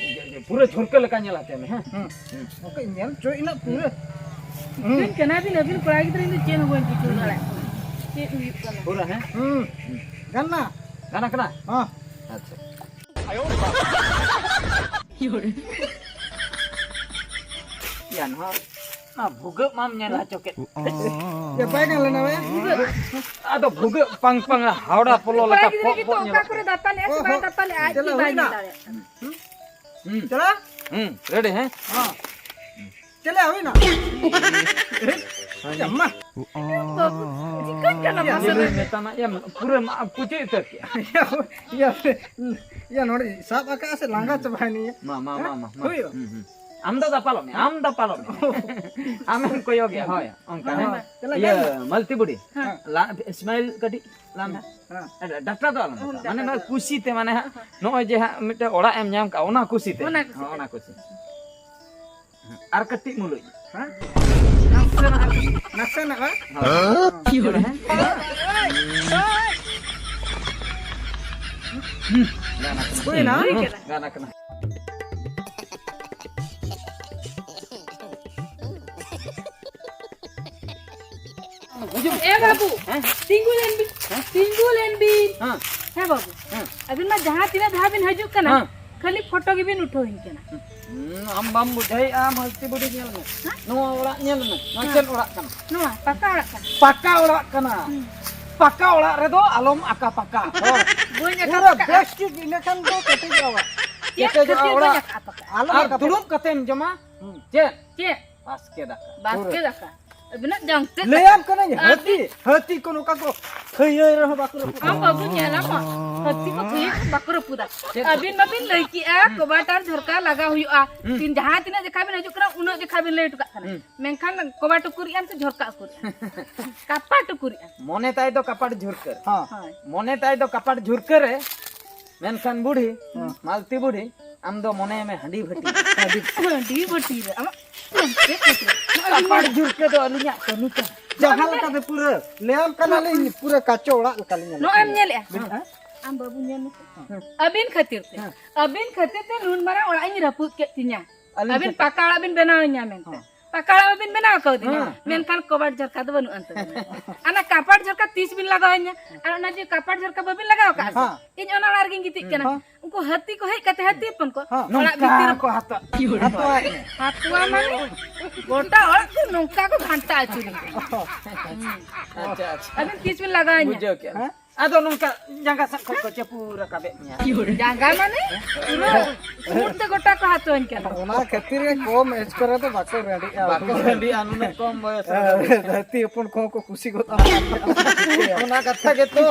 ᱤᱭᱟᱹ, ᱤᱭᱟᱹ, ᱯᱩᱨᱟᱹ ᱡᱷᱩᱨᱠᱟᱹ ᱞᱮᱠᱟ ᱧᱮᱞ ᱦᱚᱪᱚᱭ ᱢᱮ, ᱦᱮᱸ? ᱦᱩᱸ᱾ ᱦᱩᱸ᱾ ᱚᱠᱚᱭ ᱧᱮᱞ ᱦᱚᱪᱚᱭᱮᱫ ᱱᱟ ᱯᱩᱨᱟᱹ? ᱦᱩᱸ᱾ ᱤᱧ ᱠᱟᱱᱟ ᱵᱤᱱ, ᱟᱹᱵᱤᱱ ᱠᱚᱲᱟ ᱜᱤᱫᱽᱨᱟᱹ, ᱤᱧ ᱫᱚ ᱪᱮᱫ ᱦᱚᱸ ᱵᱟᱹᱧ ᱵᱩᱡᱷᱟᱹᱣ ᱫᱟᱲᱮᱭᱟᱜ ᱠᱟᱱᱟ᱾ ᱪᱮᱫ ᱦᱩᱭᱩᱜ ᱠᱟᱱᱟ? ᱯᱩᱨᱟᱹ, ᱦᱮᱸ? ᱦᱩᱸ᱾ ᱜᱟᱱ ᱱᱟ? ᱜᱟᱱ ᱟᱠᱟᱱᱟ? ᱦᱚᱸ᱾ ᱟᱪᱪᱷᱟ᱾ ᱭᱟ, ᱱᱚᱣᱟ, ᱱᱚᱣᱟ ᱵᱷᱩᱜᱟᱹᱜ ᱢᱟᱢ ᱧᱮᱞ ᱦᱚᱪᱚ ᱠᱮᱫ᱾ ᱭᱟ, ᱵᱟᱭ ᱜᱟᱱ ᱞᱮᱱᱟ, ᱵᱟᱭ? ᱟᱫᱚ ᱵᱷᱩᱜᱟᱹᱜ ᱯᱟᱝ ᱯᱟᱝ ᱦᱟᱣᱲᱟ ᱯᱚᱞᱚ ᱞᱮᱠᱟ ᱠᱚᱲᱟ ᱜᱤᱫᱽᱨᱟᱹ ᱯᱚᱜ ᱜᱮᱛᱚ ᱯᱚᱜ ᱚᱠᱟ ᱧᱮᱞᱚᱜ ᱠᱚᱨᱮ ᱠᱟᱱᱟ᱾ ᱫᱟᱯᱟᱞ ᱞᱮᱜᱼᱟ ᱥᱮ ᱵᱟᱭ ᱫᱟᱯᱟᱞ ᱞᱮᱜᱼᱟ, ᱟᱡ ᱜᱮ ᱵᱟᱭ ᱧᱮᱞ ᱫᱟᱲᱮᱭᱟᱜ ᱠᱟᱱᱟ᱾ ᱦᱩᱸ᱾ ᱪᱟᱞᱟᱜ? ᱦᱩᱸ, ᱨᱮᱰᱤ, ᱦᱮᱸ? ᱦᱚᱸ᱾ ᱪᱮᱫ ᱞᱮ ᱦᱩᱭᱱᱟ? ᱮ, ᱢᱟ᱾ ᱵᱟᱹᱵᱩ, ᱪᱤᱠᱟᱹᱜ ᱠᱟᱱᱟ ᱢᱟᱥᱮ ᱞᱟᱹᱭ ᱢᱮ? ᱢᱮᱛᱟᱢᱟ, ᱮᱢ, ᱯᱩᱨᱟᱹ ᱢᱟ ᱯᱩᱪᱩᱡ ᱩᱛᱟᱹᱨ ᱠᱮᱜᱼᱟ᱾ ᱤᱭᱟᱹ, ᱤᱭᱟᱹ, ᱤᱭᱟᱹ, ᱱᱚᱰᱮ ᱥᱟᱵ ᱟᱠᱟᱫᱼᱟ ᱥᱮ ᱞᱟᱸᱜᱟ ᱪᱟᱵᱟᱭᱮᱱᱟᱹᱧ᱾ ᱢᱟ, ᱢᱟ, ᱢᱟ, ᱦᱮᱸ? ᱢᱟ, ᱢᱟ᱾ ᱦᱩᱭᱩᱜ᱾ ᱦᱩᱸ, ᱦᱩᱸ, ᱦᱩᱸ᱾ ᱟᱢ ᱫᱚ ᱫᱟᱯᱟᱞᱚᱜ ᱢᱮ, ᱟᱢ ᱫᱟᱯᱟᱞᱚᱜ ᱢᱮ᱾ ᱟᱢᱮᱢ ᱠᱚᱭᱚᱜᱮᱜᱼᱟ, ᱦᱳᱭ, ᱚᱱᱠᱟ, ᱦᱮᱸ, ᱦᱮᱸ᱾ ᱢᱟ, ᱪᱟᱞᱟᱜ ᱤᱭᱟᱹ, ᱠᱟᱱᱟ᱾ ᱢᱟᱞᱛᱤ ᱵᱩᱰᱤ, ᱦᱮᱸ᱾ ᱞᱟ-, smile ᱠᱟᱹᱴᱤᱡ ᱞᱟᱢ᱾ ᱦᱮᱸ᱾ ᱰᱟᱠᱛᱟᱨ ᱫᱚ ᱟᱞᱚᱢ ᱦᱮᱸ, ᱦᱟᱛᱟᱣᱟ᱾ ᱢᱟᱱᱮ ᱰᱟᱠᱛᱟᱨ ᱱᱚᱣᱟ ᱫᱚ᱾ ᱠᱩᱥᱤ ᱛᱮ, ᱢᱟᱱᱮ ᱦᱟᱸᱜ, ᱦᱮᱸ᱾ ᱱᱚᱜᱼᱚᱭ ᱡᱮ ᱦᱟᱸᱜ ᱢᱤᱫᱴᱮᱱ ᱚᱲᱟᱜ ᱮᱢ ᱧᱟᱢ ᱠᱟᱜᱼᱟ, ᱚᱱᱟ ᱠᱩᱥᱤ ᱛᱮ᱾ ᱚᱱᱟ ᱠᱩᱥᱤ ᱦᱚᱸ, ᱛᱮ᱾ ᱚᱱᱟ ᱠᱩᱥᱤ᱾ ᱟᱨ ᱠᱟᱹᱴᱤᱡ ᱢᱩᱞᱩᱡ᱾ ᱦᱮᱸ? ᱱᱟᱥᱮᱱᱟᱜ, ᱱᱟᱥᱮᱱᱟᱜ ᱵᱟᱝ? ᱦᱳᱭ᱾ ᱦᱮᱸ? ᱦᱩᱸ᱾ ᱜᱟᱱ ᱟᱠᱟᱱᱟ᱾ ᱦᱩᱭᱱᱟ? ᱦᱩᱸ, ᱜᱟᱱ ᱟᱠᱟᱱᱟ᱾ ᱮ ᱵᱟᱹᱵᱩ, ᱦᱮᱸ? ᱛᱤᱸᱜᱩ ᱞᱮᱱ ᱵᱤᱱ, ᱦᱮᱸ? ᱛᱤᱸᱜᱩ ᱞᱮᱱ ᱵᱤᱱ᱾ ᱦᱮᱸ᱾ ᱦᱮᱸ ᱵᱟᱹᱵᱩ, ᱦᱮᱸ᱾ ᱟᱹᱵᱤᱱ ᱢᱟ ᱡᱟᱦᱟᱸ ᱛᱤᱱᱟᱹᱜ ᱫᱷᱟᱣ ᱵᱤᱱ ᱦᱤᱡᱩᱜ ᱠᱟᱱᱟ, ᱦᱮᱸ᱾ ᱠᱷᱟᱹᱞᱤ ᱯᱷᱳᱴᱳ ᱜᱮᱵᱤᱱ ᱩᱴᱷᱟᱹᱣᱤᱧ ᱠᱟᱱᱟ᱾ ᱦᱩᱸ, ᱟᱢ ᱵᱟᱢ ᱵᱩᱡᱷᱟᱹᱣᱮᱫᱼᱟ, ᱢᱟᱹᱞᱛᱤ ᱵᱩᱰᱷᱤ, ᱧᱮᱞ ᱢᱮ᱾ ᱦᱮᱸ? ᱱᱚᱣᱟ ᱚᱲᱟᱜ ᱧᱮᱞ ᱢᱮ, ᱱᱚᱣᱟ ᱦᱮᱸ᱾ ᱪᱮᱫ ᱚᱲᱟᱜ ᱠᱟᱱᱟ? ᱱᱚᱣᱟ ᱯᱟᱠᱟ ᱚᱲᱟᱜ ᱠᱟᱱᱟ᱾ ᱯᱟᱠᱟ ᱚᱲᱟᱜ ᱠᱟᱱᱟ᱾ ᱦᱩᱸ᱾ ᱯᱟᱠᱟ ᱚᱲᱟᱜ ᱨᱮᱫᱚ ᱟᱞᱚᱢ ᱟᱠᱟ ᱯᱟᱠᱟ᱾ ᱦᱳᱭ᱾ ᱵᱟᱹᱧ ᱟᱠᱟ ᱯᱩᱨᱟᱹ ᱯᱟᱠᱟᱜᱼᱟ᱾ ᱵᱮᱥ ᱴᱷᱤᱠ, ᱤᱱᱟᱹ ᱠᱷᱟᱱ ᱫᱚ ᱠᱮᱴᱮᱡᱚᱜᱼᱟ ᱚᱲᱟᱜ᱾ ᱪᱮᱫ ᱠᱮᱴᱮᱡᱚᱜᱼᱟ ᱠᱷᱟᱹᱛᱤᱨ ᱵᱟᱹᱧ ᱚᱲᱟᱜ᱾ ᱟᱠᱟ ᱯᱟᱠᱟᱜᱼᱟ? ᱟᱞᱚᱢ ᱟᱨ ᱟᱠᱟ ᱯᱟᱠᱟᱜᱼᱟ᱾ ᱫᱩᱲᱩᱵ ᱠᱟᱛᱮᱢ ᱡᱚᱢᱟ᱾ ᱦᱩᱸ᱾ ᱪᱮᱫ? ᱪᱮᱫ? ᱵᱟᱥᱠᱮ ᱫᱟᱠᱟ᱾ ᱵᱟᱥᱠᱮ ᱯᱩᱨᱟᱹ᱾ ᱫᱟᱠᱟ᱾ ᱟᱹᱵᱤᱱᱟᱜ ᱡᱚᱢ ᱛᱮ ᱞᱟᱹᱭᱟᱢ ᱠᱟᱹᱱᱟᱹᱧ, ᱟᱹᱵᱤᱱ ᱦᱟᱹᱛᱤ, ᱦᱟᱹᱛᱤ ᱠᱚ ᱱᱚᱝᱠᱟ ᱠᱚ ᱦᱟᱹᱭᱟᱹᱭ ᱨᱮᱦᱚᱸ ᱵᱟᱠᱚ ᱨᱟᱹᱯᱩᱫ᱾ ᱟᱢ ᱵᱟᱹᱵᱩ ᱧᱮᱞᱟᱢ, ᱦᱟᱹᱛᱤ ᱠᱚ ᱛᱷᱩᱭᱟᱹ ᱠᱚ ᱵᱟᱠᱚ ᱨᱟᱹᱯᱩᱫᱟ᱾ ᱪᱮᱫ? ᱟᱹᱵᱤᱱ ᱢᱟᱵᱤᱱ ᱞᱟᱹᱭ ᱠᱮᱜᱼᱟ, ᱦᱩᱸ᱾ ᱠᱚᱵᱟᱴ ᱟᱨ ᱡᱷᱚᱨᱠᱟ ᱞᱟᱜᱟᱣ ᱦᱩᱭᱩᱜᱼᱟ᱾ ᱦᱩᱸ᱾ ᱛᱤᱱ ᱡᱟᱦᱟᱸ ᱛᱤᱱᱟᱹᱜ ᱡᱚᱠᱷᱟ ᱵᱤᱱ ᱦᱤᱡᱩᱜ ᱠᱟᱱᱟ, ᱩᱱᱟᱹᱜ ᱡᱚᱠᱷᱟ ᱵᱤᱱ ᱞᱟᱹᱭ ᱦᱚᱴᱚ ᱠᱟᱜ ᱠᱟᱱᱟ᱾ ᱦᱩᱸ᱾ ᱢᱮᱱᱠᱷᱟᱱ ᱠᱚᱵᱟᱴ ᱩᱠᱩᱨᱤᱡ ᱟᱢ ᱥᱮ ᱡᱷᱚᱨᱠᱟ ᱩᱠᱩᱨᱤᱡ ᱟᱢ? ᱠᱟᱯᱟᱴ ᱩᱠᱩᱨᱤᱡ ᱟᱢ᱾ ᱢᱚᱱᱮ ᱛᱟᱭ ᱫᱚ ᱠᱟᱯᱟᱴ ᱡᱷᱩᱨᱠᱟᱹ᱾ ᱦᱚᱸ᱾ ᱦᱳᱭ᱾ ᱢᱚᱱᱮ ᱛᱟᱭ ᱫᱚ ᱠᱟᱯᱟᱴ ᱡᱷᱩᱨᱠᱟᱹ ᱨᱮ, ᱢᱮᱱᱠᱷᱟᱱ ᱵᱩᱰᱷᱤ, ᱦᱚᱸ᱾ ᱢᱟᱞᱛᱤ ᱵᱩᱰᱷᱤ, ᱟᱢ ᱫᱚ ᱢᱚᱱᱮ ᱢᱮ ᱦᱟᱺᱰᱤ ᱵᱷᱟᱹᱴᱤ᱾ ᱦᱟᱺᱰᱤ ᱵᱷᱟᱹᱴᱤ ᱨᱮ᱾ ᱟᱢᱟᱜ ᱪᱮᱫ ᱠᱷᱟᱹᱛᱤᱨ? ᱱᱚᱜᱼᱚᱭ ᱠᱟᱯᱟᱲ ᱡᱩᱨ ᱠᱚᱫᱚ ᱟᱹᱞᱤᱧᱟᱜ ᱠᱟᱹᱢᱤ ᱠᱟᱱᱟ᱾ ᱡᱟᱦᱟᱸ ᱞᱮᱠᱟᱛᱮ ᱯᱩᱨᱟᱹ ᱞᱟᱹᱭᱟᱢ ᱠᱟᱱᱟᱞᱤᱧ, ᱯᱩᱨᱟᱹ ᱠᱟᱪᱚ ᱚᱲᱟᱜ ᱞᱮᱠᱟᱞᱤᱧ ᱧᱮᱞᱚᱜ ᱱᱚᱜᱼᱚᱭ ᱮᱢ ᱠᱟᱱᱟ᱾ ᱧᱮᱞᱮᱜᱼᱟ? ᱦᱮᱸ? ᱟᱢ ᱵᱟᱹᱵᱩ ᱧᱮᱞ ᱢᱮᱥᱮ᱾ ᱦᱮᱸ᱾ ᱟᱹᱵᱤᱱ ᱠᱷᱟᱹᱛᱤᱨ ᱛᱮ, ᱦᱮᱸ᱾ ᱟᱹᱵᱤᱱ ᱠᱷᱟᱹᱛᱤᱨ ᱛᱮ ᱱᱩᱱ ᱢᱟᱨᱟᱝ ᱚᱲᱟᱜ ᱤᱧ ᱨᱟᱹᱯᱩᱫ ᱠᱮᱫ ᱛᱤᱧᱟ᱾ ᱟᱹᱞᱤᱧ ᱟᱹᱵᱤᱱ ᱠᱷᱟᱹᱛᱤᱨ᱾ ᱯᱟᱠᱟ ᱚᱲᱟᱜ ᱵᱤᱱ ᱵᱮᱱᱟᱣ ᱤᱧᱟ ᱢᱮᱱᱛᱮ᱾ ᱦᱮᱸ᱾ ᱯᱟᱠᱟ ᱚᱲᱟᱜ ᱵᱟᱹᱵᱤᱱ ᱵᱮᱱᱟᱣ ᱠᱟᱣᱫᱤᱧᱟ᱾ ᱦᱮᱸ᱾ ᱢᱮᱱᱠᱷᱟᱱ ᱠᱚᱵᱟᱴ ᱡᱷᱚᱨᱠᱟ ᱫᱚ ᱵᱟᱹᱱᱩᱜ ᱟᱱ ᱛᱟᱹᱵᱤᱱᱟ᱾ ᱚᱱᱟ ᱠᱟᱯᱟᱴ ᱡᱷᱚᱨᱠᱟ ᱛᱤᱥ ᱵᱤᱱ ᱞᱟᱜᱟᱣ ᱤᱧᱟ? ᱟᱨ ᱚᱱᱟ ᱡᱮ ᱠᱟᱯᱟᱴ ᱡᱷᱚᱨᱠᱟ ᱵᱟᱹᱵᱤᱱ ᱞᱟᱜᱟᱣ ᱠᱟᱜᱼᱟ ᱥᱮ? ᱦᱮᱸ᱾ ᱤᱧ ᱚᱱᱟ ᱚᱲᱟᱜ ᱨᱮᱜᱤᱧ ᱜᱤᱛᱤᱡ ᱠᱟᱱᱟ᱾ ᱦᱮᱸ᱾ ᱩᱱᱠᱩ ᱦᱟᱹᱛᱤ ᱠᱚ ᱦᱮᱡ ᱠᱟᱛᱮ, ᱦᱟᱹᱛᱤ ᱦᱚᱯᱚᱱ ᱠᱚ, ᱦᱮᱸ᱾ ᱚᱲᱟᱜ ᱱᱚᱝᱠᱟ ᱵᱷᱤᱛᱤᱨ ᱨᱮ ᱠᱚ ᱦᱟᱛᱟᱣᱟ᱾ ᱦᱟᱛᱟᱣᱟ᱾ ᱦᱟᱛᱟᱣᱟ ᱢᱟᱱᱮ? ᱜᱚᱴᱟ ᱚᱲᱟᱜ ᱠᱚ ᱱᱚᱝᱠᱟ ᱠᱚ ᱜᱷᱟᱱᱴᱟ ᱟᱹᱪᱩᱨᱤᱧ ᱠᱟᱱᱟ᱾ ᱟᱪᱪᱷᱟ, ᱟᱪᱪᱷᱟ᱾ ᱟᱹᱵᱤᱱ ᱛᱤᱥ ᱵᱤᱱ ᱞᱟᱜᱟᱣ ᱤᱧᱟ? ᱵᱩᱡᱷᱟᱹᱣ ᱠᱮᱜᱼᱟ᱾ ᱦᱮᱸ? ᱟᱫᱚ ᱱᱚᱝᱠᱟ ᱡᱟᱸᱜᱟ ᱥᱮᱫ ᱠᱷᱚᱱ ᱠᱚ ᱪᱟᱯᱩ ᱨᱟᱠᱟᱵᱮᱫ ᱢᱮᱭᱟ᱾ ᱡᱟᱸᱜᱟ ᱢᱟᱱᱮ ᱯᱩᱨᱟᱹ ᱩᱢᱩᱞ ᱛᱮ ᱜᱚᱴᱟ ᱠᱚ ᱦᱟᱛᱟᱣᱟᱹᱧ ᱠᱟᱱᱟ᱾ ᱚᱱᱟ ᱠᱷᱟᱹᱛᱤᱨ ᱜᱮ ᱠᱚᱢ ᱮᱡᱽ ᱠᱚᱨᱮ ᱫᱚ ᱵᱟᱠᱚ ᱨᱟᱺᱰᱤᱜᱼᱟ᱾ ᱵᱟᱠᱚ ᱨᱟᱺᱰᱤᱜᱼᱟ ᱱᱩᱱᱟᱹᱜ ᱠᱚᱢ ᱵᱚᱭᱚᱥ ᱨᱮ᱾ ᱦᱮᱸ, ᱫᱷᱟᱹᱨᱛᱤ ᱦᱚᱯᱚᱱ ᱠᱚᱦᱚᱸ ᱠᱚ ᱠᱩᱥᱤ ᱜᱚᱫᱚᱜᱼᱟ᱾ ᱚᱱᱟ ᱠᱟᱛᱷᱟ ᱜᱮᱛᱚ᱾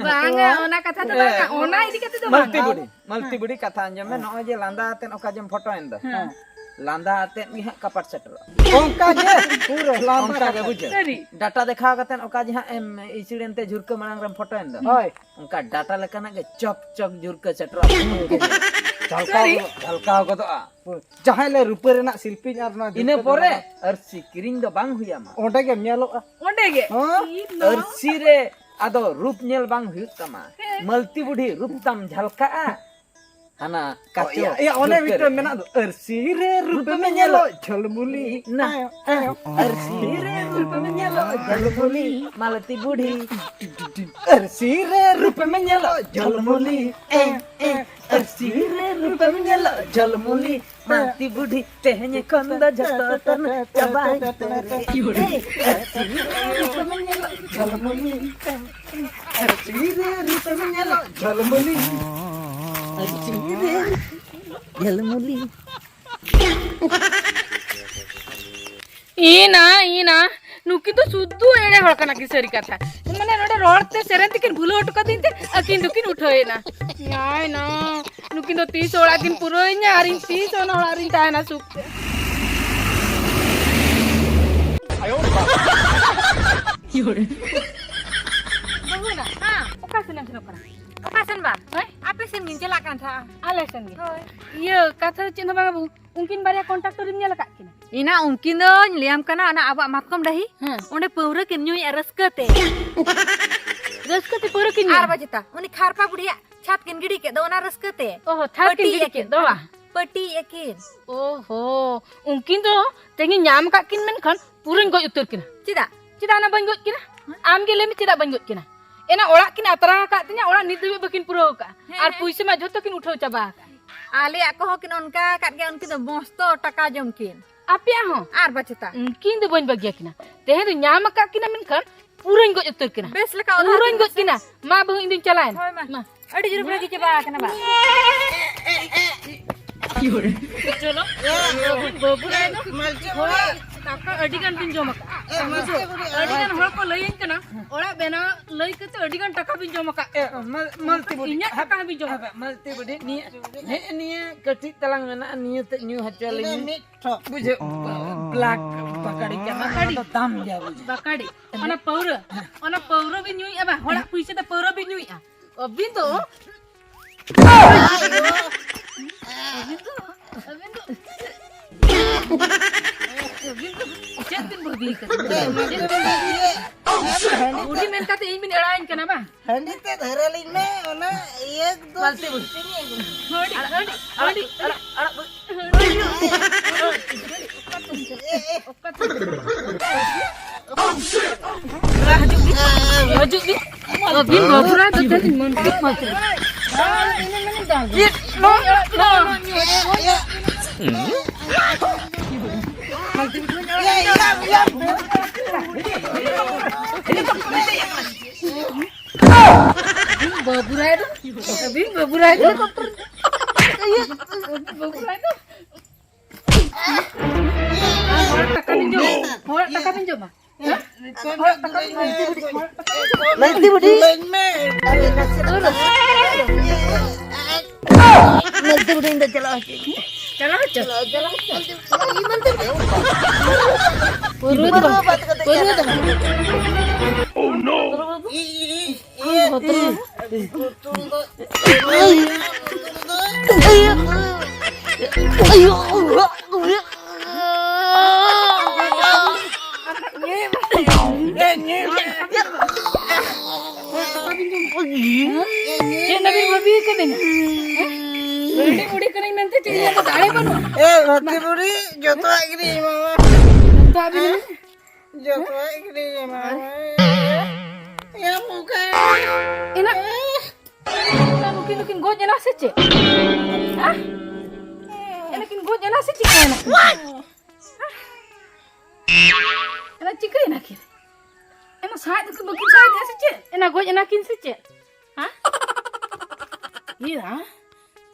ᱵᱟᱝᱟ, ᱚᱱᱟ ᱠᱟᱛᱷᱟ ᱫᱚ ᱵᱟᱝᱟ, ᱚᱱᱟ ᱤᱫᱤ ᱠᱟᱛᱮ ᱫᱚ ᱢᱟᱹᱞᱛᱤ ᱵᱟᱝᱟ᱾ ᱵᱩᱰᱷᱤ, ᱢᱟᱹᱞᱛᱤ ᱦᱮᱸ᱾ ᱵᱩᱰᱷᱤ ᱠᱟᱛᱷᱟ ᱟᱸᱡᱚᱢ ᱢᱮ, ᱦᱮᱸ᱾ ᱱᱚᱜᱼᱚᱭ ᱡᱮ ᱞᱟᱸᱫᱟ ᱟᱛᱮᱫ ᱚᱠᱟ ᱡᱮᱢ ᱯᱷᱳᱴᱳᱭᱮᱱ ᱫᱚ, ᱦᱮᱸ᱾ ᱞᱟᱸᱫᱟ ᱟᱛᱮᱫ ᱜᱮ ᱦᱟᱸᱜ ᱠᱟᱯᱟᱴ ᱥᱮᱴᱮᱨᱚᱜᱼᱟ᱾ ᱚᱱᱠᱟ ᱜᱮ, ᱯᱩᱨᱟᱹ ᱞᱟᱸᱫᱟ ᱚᱱᱠᱟ ᱜᱮ ᱠᱟᱛᱮᱫ᱾ ᱵᱩᱡᱷᱟᱹᱣ᱾ ᱥᱟᱹᱨᱤ᱾ ᱰᱟᱴᱟ ᱫᱮᱠᱷᱟᱣ ᱠᱟᱛᱮᱫ ᱚᱠᱟ ᱡᱮ ᱦᱟᱸᱜ ᱮᱢ ᱤᱥᱤᱲ ᱮᱱᱛᱮ ᱡᱷᱩᱨᱠᱟᱹ ᱢᱟᱲᱟᱝ ᱨᱮᱢ ᱯᱷᱳᱴᱳᱭᱮᱱ ᱫᱚ, ᱦᱳᱭ᱾ ᱚᱱᱠᱟ ᱰᱟᱴᱟ ᱞᱮᱠᱟᱱᱟᱜ ᱜᱮ ᱪᱚᱠ ᱪᱚᱠ ᱡᱷᱩᱨᱠᱟᱹ ᱥᱮᱴᱮᱨᱚᱜᱼᱟ᱾ ᱡᱷᱟᱞᱠᱟᱣ ᱥᱟᱹᱨᱤ? ᱜᱚᱫᱚᱜᱼᱟ᱾ ᱡᱷᱟᱞᱠᱟᱣ ᱜᱚᱫᱚᱜᱼᱟ᱾ ᱡᱟᱦᱟᱸᱭ ᱞᱮ ᱨᱩᱯᱟᱹ ᱨᱮᱱᱟᱜ ᱥᱤᱞᱯᱤᱧ ᱟᱨ ᱚᱱᱟ ᱤᱱᱟᱹ ᱡᱷᱩᱨᱠᱟᱹ ᱯᱚᱨᱮ ᱫᱚ ᱟᱹᱨᱥᱤ ᱠᱤᱨᱤᱧ ᱫᱚ ᱵᱟᱝ ᱦᱩᱭ ᱟᱢᱟ᱾ ᱚᱸᱰᱮ ᱜᱮᱢ ᱧᱮᱞᱚᱜᱼᱟ᱾ ᱚᱸᱰᱮ ᱜᱮ? ᱦᱚᱸ? ᱤᱧ ᱫᱚ ᱟᱹᱨᱥᱤ ᱨᱮ ᱟᱫᱚ ᱨᱩᱯ ᱧᱮᱞ ᱵᱟᱝ ᱦᱩᱭᱩᱜ ᱛᱟᱢᱟ᱾ ᱦᱮᱸ᱾ ᱢᱟᱹᱞᱛᱤ ᱵᱩᱰᱷᱤ ᱨᱩᱯ ᱛᱟᱢ ᱡᱷᱟᱞᱠᱟᱜᱼᱟ᱾ ᱦᱟᱱᱟ ᱠᱟᱪᱚ ᱤᱭᱟᱹ, ᱤᱭᱟᱹ, ᱚᱱᱮ ᱡᱷᱩᱨᱠᱟᱹ ᱢᱤᱫᱴᱟᱝ ᱨᱮ᱾ ᱢᱮᱱᱟᱜ ᱫᱚ, ᱟᱹᱨᱥᱤ ᱨᱮ ᱨᱩᱯᱮᱢ ᱧᱮᱞᱚᱜ ᱡᱷᱚᱞᱢᱩᱞᱤ᱾ ᱱᱟ, ᱟᱨᱥᱤ ᱨᱮ ᱨᱩᱯᱮᱢ ᱧᱮᱞᱚᱜ ᱡᱷᱚᱞᱢᱩᱞᱤ᱾ ᱢᱟᱞᱚᱛᱤ ᱵᱩᱰᱷᱤ᱾ ᱟᱹᱨᱥᱤ ᱨᱮ ᱨᱩᱯᱮᱢ ᱧᱮᱞᱚᱜ ᱡᱷᱚᱞᱢᱩᱞᱤ᱾ ᱮ, ᱮ, ᱟᱹᱨᱥᱤ ᱨᱮ ᱨᱩᱯᱮᱢ ᱧᱮᱞᱚᱜ ᱡᱷᱚᱞᱢᱩᱞᱤ᱾ ᱢᱟᱞᱚᱛᱤ ᱵᱩᱰᱷᱤ, ᱛᱮᱦᱮᱧ ᱠᱷᱚᱱ ᱫᱚ ᱡᱷᱚᱛᱚ ᱛᱟᱱᱟ ᱪᱟᱵᱟᱭ ᱛᱟᱹᱨᱤ᱾ ᱮ, ᱟᱹᱨᱥᱤ ᱨᱮ ᱨᱩᱯᱮᱢ ᱧᱮᱞᱚᱜ ᱡᱷᱚᱞᱢᱩᱞᱤ᱾ ᱟᱹᱨᱥᱤ ᱨᱮ ᱨᱩᱯᱮᱢ ᱧᱮᱞᱚᱜ ᱡᱷᱚᱞᱢᱩᱞᱤ᱾ ᱟᱹᱨᱥᱤ ᱨᱮ ᱡᱷᱚᱞᱢᱩᱞᱤ᱾ ᱤᱱᱟ, ᱤᱱᱟ, ᱱᱩᱠᱤᱱ ᱫᱚ ᱥᱩᱫᱷᱩ ᱮᱲᱮ ᱦᱚᱲ ᱠᱟᱱᱟ ᱠᱤᱱ, ᱥᱟᱹᱨᱤ ᱠᱟᱛᱷᱟ᱾ ᱢᱟᱱᱮ ᱱᱚᱰᱮ ᱨᱚᱲ ᱛᱮ ᱥᱮᱨᱮᱧ ᱛᱮᱠᱤᱱ ᱵᱷᱩᱞᱟᱹᱣ ᱦᱚᱴᱚ ᱠᱟᱹᱫᱤᱧ ᱛᱮ ᱟᱹᱠᱤᱱ ᱫᱚᱠᱤᱱ ᱩᱴᱷᱟᱹᱣ ᱮᱱᱟ᱾ ᱧᱟᱭ ᱱᱟ, ᱱᱩᱠᱤᱱ ᱫᱚ ᱛᱤᱥ ᱚᱲᱟᱜ ᱠᱤᱱ ᱯᱩᱨᱟᱹᱣᱤᱧᱟ ᱟᱨ ᱤᱧ ᱛᱤᱥ ᱚᱱᱟ ᱚᱲᱟᱜ ᱨᱤᱧ ᱛᱟᱦᱮᱱᱟ ᱥᱩᱠ ᱛᱮ᱾ ᱵᱟᱹᱦᱩ ᱱᱟ, ᱦᱮᱸ, ᱚᱠᱟ ᱥᱮᱱ ᱮᱢ ᱥᱮᱱᱚᱜ ᱠᱟᱱᱟ? ᱚᱠᱟ ᱥᱮᱱ ᱵᱟᱝ? ᱦᱮᱸ? ᱟᱯᱮ ᱥᱮᱱ ᱜᱤᱧ ᱪᱟᱞᱟᱜ ᱠᱟᱱ ᱛᱟᱦᱮᱸᱜᱼᱟ᱾ ᱟᱞᱮ ᱥᱮᱱ ᱜᱮ? ᱦᱳᱭ᱾ ᱤᱭᱟᱹ, ᱠᱟᱛᱷᱟ ᱫᱚ ᱪᱮᱫ ᱦᱚᱸ ᱵᱟᱝᱟ ᱵᱟᱹᱵᱩ, ᱩᱱᱠᱤᱱ ᱵᱟᱨᱭᱟ ᱠᱚᱱᱴᱟᱠᱴᱚᱨ ᱮᱢ ᱧᱮᱞ ᱟᱠᱟᱫ ᱠᱤᱱᱟ? ᱤᱱᱟ ᱩᱱᱠᱤᱱ ᱫᱚᱧ ᱞᱟᱹᱭᱟᱢ ᱠᱟᱱᱟ, ᱚᱱᱟ ᱟᱵᱚᱣᱟᱜ ᱢᱟᱛᱠᱚᱢ ᱰᱟᱹᱦᱤ, ᱦᱮᱸ᱾ ᱚᱸᱰᱮ ᱯᱟᱹᱣᱨᱟᱹ ᱠᱤᱱ ᱧᱩᱭᱮᱫᱼᱟ ᱨᱟᱹᱥᱠᱟᱹ ᱛᱮ᱾ ᱨᱟᱹᱥᱠᱟᱹ ᱛᱮ ᱯᱟᱹᱣᱨᱟᱹ ᱠᱤᱱ ᱧᱩᱭᱟ? ᱟᱨ ᱵᱟᱪᱮᱛᱟ, ᱩᱱᱤ ᱠᱷᱟᱨᱯᱟ ᱵᱩᱰᱷᱤᱭᱟᱜ ᱪᱷᱟᱛ ᱠᱤᱱ ᱜᱤᱰᱤ ᱠᱮᱫ ᱫᱚ, ᱚᱱᱟ ᱨᱟᱹᱥᱠᱟᱹ ᱛᱮ᱾ ᱚ ᱦᱚᱸ, ᱪᱷᱟᱛ ᱠᱤᱱ ᱯᱟᱹᱴᱤᱭᱮᱫ ᱜᱤᱰᱤ ᱠᱮᱫ ᱟᱹᱠᱤᱱ᱾ ᱫᱚ ᱵᱟ? ᱯᱟᱹᱴᱤᱭᱮᱫ ᱟᱹᱠᱤᱱ᱾ ᱚ ᱦᱚᱸ, ᱩᱱᱠᱤᱱ ᱫᱚ ᱛᱮᱦᱮᱧ ᱧᱟᱢ ᱟᱠᱟᱫ ᱠᱤᱱ, ᱢᱮᱱᱠᱷᱟᱱ ᱯᱩᱨᱟᱹᱧ ᱜᱚᱡ ᱩᱛᱟᱹᱨ ᱠᱤᱱᱟ᱾ ᱪᱮᱫᱟᱜ? ᱪᱮᱫᱟᱜ ᱚᱱᱟ ᱵᱟᱹᱧ ᱜᱚᱡ ᱠᱤᱱᱟ? ᱟᱢ ᱜᱮ ᱞᱟᱹᱭ ᱢᱮ, ᱪᱮᱫᱟᱜ ᱵᱟᱹᱧ ᱜᱚᱡ ᱠᱤᱱᱟ? ᱮᱱᱟ ᱚᱲᱟᱜ ᱠᱤᱱ ᱟᱛᱨᱟ ᱟᱠᱟᱫ ᱛᱤᱧᱟ, ᱚᱲᱟᱜ ᱱᱤᱛ ᱫᱷᱟᱹᱵᱤᱡ ᱵᱟᱹᱠᱤᱱ ᱯᱩᱨᱟᱹᱣ ᱟᱠᱟᱫᱼᱟ᱾ ᱦᱮᱸ, ᱟᱨ ᱦᱮᱸ᱾ ᱯᱩᱭᱥᱟᱹ ᱢᱟ ᱡᱷᱚᱛᱚ ᱠᱤᱱ ᱩᱴᱷᱟᱹᱣ ᱪᱟᱵᱟ ᱟᱠᱟᱫᱼᱟ᱾ ᱟᱞᱮᱭᱟᱜ ᱠᱚᱦᱚᱸ ᱠᱤᱱ ᱚᱱᱠᱟ ᱟᱠᱟᱫ ᱜᱮᱭᱟ, ᱩᱱᱠᱤᱱ ᱫᱚ ᱢᱚᱥᱛᱚ ᱴᱟᱠᱟ ᱡᱚᱢ ᱠᱤᱱ᱾ ᱟᱯᱮᱭᱟᱜ ᱦᱚᱸ? ᱟᱨ ᱵᱟᱪᱮᱛᱟ᱾ ᱩᱱᱠᱤᱱ ᱫᱚ ᱵᱟᱹᱧ ᱵᱟᱹᱜᱤᱭᱟᱠᱤᱱᱟ᱾ ᱛᱮᱦᱮᱧ ᱫᱚ ᱧᱟᱢ ᱟᱠᱟᱫ ᱠᱤᱱᱟ, ᱢᱮᱱᱠᱷᱟᱱ ᱯᱩᱨᱟᱹᱧ ᱜᱚᱡ ᱩᱛᱟᱹᱨ ᱠᱤᱱᱟ᱾ ᱵᱮᱥ ᱞᱮᱠᱟ ᱚᱫᱷᱟ ᱯᱩᱨᱟᱹᱧ ᱠᱤᱱ ᱜᱚᱡ ᱵᱮᱥ ᱠᱤᱱᱟ᱾ ᱢᱟ ᱵᱟᱹᱦᱩ, ᱤᱧ ᱫᱩᱧ ᱪᱟᱞᱟᱣᱮᱱᱟ᱾ ᱦᱳᱭ, ᱢᱟ᱾ ᱢᱟ᱾ ᱟᱹᱰᱤ ᱡᱳᱨ ᱵᱷᱟᱹᱜᱤ ᱪᱟᱵᱟ ᱟᱠᱟᱱᱟ ᱵᱟ᱾ ᱪᱚᱞᱚ, ᱵᱟᱹᱵᱩ ᱨᱮ ᱢᱟᱞᱪᱤ ᱦᱚᱲ ᱵᱩᱲᱦᱤ᱾ ᱴᱟᱠᱟ ᱟᱹᱰᱤ ᱜᱟᱱ ᱵᱤᱱ ᱡᱚᱢ ᱟᱠᱟᱫᱼᱟ᱾ ᱮ, ᱢᱟᱞᱪᱤ ᱵᱩᱲᱦᱤ᱾ ᱟᱹᱰᱤ ᱜᱟᱱ ᱦᱚᱲ ᱠᱚ ᱞᱟᱹᱭᱟᱹᱧ ᱠᱟᱱᱟ, ᱚᱲᱟᱜ ᱵᱮᱱᱟᱣ ᱞᱟᱹᱭ ᱠᱟᱛᱮ ᱟᱹᱰᱤ ᱜᱟᱱ ᱴᱟᱠᱟ ᱵᱤᱱ ᱡᱚᱢ ᱟᱠᱟᱫᱼᱟ᱾ ᱮ, ᱢᱟᱞ-, ᱢᱟᱞᱪᱤ ᱵᱩᱲᱦᱤ᱾ ᱤᱧᱟᱹᱜ ᱴᱟᱠᱟ ᱦᱚᱸ ᱵᱤᱱ ᱡᱚᱢ ᱦᱮᱸ, ᱟᱠᱟᱫᱼᱟ᱾ ᱢᱟᱞᱪᱤ ᱵᱩᱲᱦᱤ, ᱱᱤᱭᱟᱹ, ᱱᱤᱭᱟᱹ, ᱱᱤᱭᱟᱹ ᱠᱟᱹᱴᱤᱡ ᱛᱟᱞᱟᱝ ᱢᱮᱱᱟᱜᱼᱟ, ᱱᱤᱭᱟᱹ ᱛᱮ ᱧᱩ ᱦᱚᱪᱚ ᱞᱤᱧ ᱢᱮ᱾ ᱵᱩᱡᱷᱟᱹᱣ? ᱵᱞᱟᱠ ᱵᱟᱠᱟᱲᱤ ᱠᱟᱱᱟ, ᱚᱱᱟ ᱫᱚ ᱫᱟᱢ ᱜᱮᱭᱟ, ᱵᱩᱡᱷᱟᱹᱣ? ᱵᱟᱠᱟᱲᱤ, ᱚᱱᱟ ᱯᱟᱹᱣᱨᱟᱹ, ᱚᱱᱟ ᱯᱟᱹᱣᱨᱟᱹ ᱵᱤᱱ ᱧᱩᱭᱮᱫᱼᱟ ᱵᱟᱝ? ᱦᱚᱲᱟᱜ ᱯᱩᱭᱥᱟᱹ ᱛᱮ ᱯᱟᱹᱣᱨᱟᱹ ᱵᱤᱱ ᱧᱩᱭᱮᱫᱼᱟ᱾ ᱟᱹᱵᱤᱱ ᱫᱚ, ᱟᱹᱵᱤᱱ ᱫᱚ, ᱟᱹᱵᱤᱱ ᱫᱚ, ᱟᱹᱵᱤᱱ ᱫᱚ ᱪᱮᱫ ᱵᱤᱱ ᱵᱷᱟᱹᱵᱤ ᱠᱟᱱᱟ? ᱪᱮᱫ ᱵᱤᱱ ᱵᱷᱟᱹᱵᱤ? ᱵᱩᱰᱷᱤ ᱢᱮᱱ ᱠᱟᱛᱮ ᱤᱧ ᱵᱤᱱ ᱮᱲᱟᱣᱟᱹᱧ ᱠᱟᱱᱟ ᱵᱟᱝ? ᱦᱟᱺᱰᱤ ᱛᱮ ᱫᱷᱟᱨᱮ ᱞᱤᱧ ᱢᱮ, ᱚᱱᱟ ᱤᱭᱟᱹ ᱵᱟᱹᱞᱛᱤ ᱵᱩᱰᱷᱤ᱾ ᱦᱟᱺᱰᱤ, ᱦᱟᱺᱰᱤ, ᱦᱟᱺᱰᱤ᱾ ᱟᱲᱟᱜ, ᱟᱲᱟᱜ, ᱵᱩᱰᱷᱤ᱾ ᱦᱤᱡᱩᱜ ᱵᱤᱱ᱾ ᱟᱹᱵᱤᱱ ᱵᱟᱹᱵᱩᱨᱟᱭ ᱫᱚ ᱛᱟᱹᱞᱤᱧ ᱢᱟᱹᱱ ᱠᱚ ᱢᱟ ᱛᱚ᱾ ᱵᱟᱹᱵᱩᱨᱟᱭ ᱫᱚ, ᱟᱹᱵᱤᱱ ᱵᱟᱹᱵᱩᱨᱟᱭ ᱫᱚ, ᱟᱹᱵᱤᱱ ᱵᱟᱹᱵᱩᱨᱟᱭ ᱫᱚ᱾ ᱦᱚᱲᱟᱜ ᱴᱟᱠᱟ ᱵᱤᱱ ᱡᱚᱢᱟ, ᱦᱚᱲᱟᱜ ᱴᱟᱠᱟ ᱵᱤᱱ ᱡᱚᱢᱟ᱾ ᱦᱮᱸ? ᱦᱚᱲᱟᱜ ᱴᱟᱠᱟ ᱵᱤᱱ ᱡᱚᱢᱟ᱾ ᱞᱟᱹᱭᱛᱤ ᱵᱩᱰᱷᱤ᱾ ᱞᱟᱹᱭ ᱢᱮ᱾ ᱞᱟᱹᱭᱛᱤ ᱵᱩᱰᱷᱤ, ᱤᱧ ᱫᱚ ᱪᱟᱞᱟᱣ ᱦᱚᱪᱚ᱾ ᱪᱟᱞᱟᱣ ᱦᱚᱪᱚ᱾ ᱯᱟᱹᱨᱣᱟᱹ ᱫᱚ ᱵᱟᱝ᱾ ᱯᱟᱹᱨᱣᱟᱹ ᱫᱚ ᱵᱟᱝ᱾ E, E, E, E, E, E, E, E, E, ᱪᱮᱫ ᱱᱟᱵᱤᱱ ᱵᱷᱟᱹᱵᱤ ᱠᱟᱹᱫᱤᱧᱟ? ᱦᱮᱸ? ᱵᱩᱰᱷᱤ ᱵᱩᱰᱷᱤ ᱠᱟᱹᱱᱟᱹᱧ ᱢᱮᱱᱛᱮ ᱪᱮᱫ ᱤᱧᱟᱹᱜ ᱫᱚ ᱫᱟᱲᱮ ᱵᱟᱹᱱᱩᱜᱼᱟ? ᱮ, ᱵᱷᱟᱹᱵᱤ ᱵᱩᱰᱷᱤ, ᱡᱚᱛᱚᱣᱟᱜ ᱜᱮᱞᱤᱧ ᱮᱢᱟᱢᱟ᱾ ᱡᱚᱛᱚᱣᱟᱜ ᱵᱤᱱ ᱮᱢᱟ? ᱡᱚᱛᱚᱣᱟᱜ ᱜᱮᱞᱤᱧ ᱮᱢᱟᱢᱟ᱾ ᱮ, ᱵᱚᱠᱟ᱾ ᱮᱱᱟ, ᱮᱱᱟ ᱱᱩᱠᱤᱱ ᱫᱚᱠᱤᱱ ᱜᱚᱡ ᱮᱱᱟ ᱥᱮ ᱪᱮᱫ? ᱦᱮᱸ? ᱮᱱᱟ ᱠᱤᱱ ᱜᱚᱡ ᱮᱱᱟ ᱥᱮ ᱪᱤᱠᱟᱹᱭᱮᱱᱟ? ᱮᱱᱟ ᱪᱤᱠᱟᱹᱭᱮᱱᱟ ᱠᱤᱱ? ᱮᱱᱟ ᱥᱟᱸᱦᱮᱫ ᱫᱚᱠᱤᱱ ᱵᱟᱹᱠᱤᱱ ᱥᱟᱸᱦᱮᱫ ᱮᱫᱟ ᱥᱮ ᱪᱮᱫ? ᱮᱱᱟ ᱜᱚᱡ ᱮᱱᱟ ᱠᱤᱱ ᱥᱮ ᱪᱮᱫ? ᱦᱮᱸ? ᱤᱭᱟᱹ,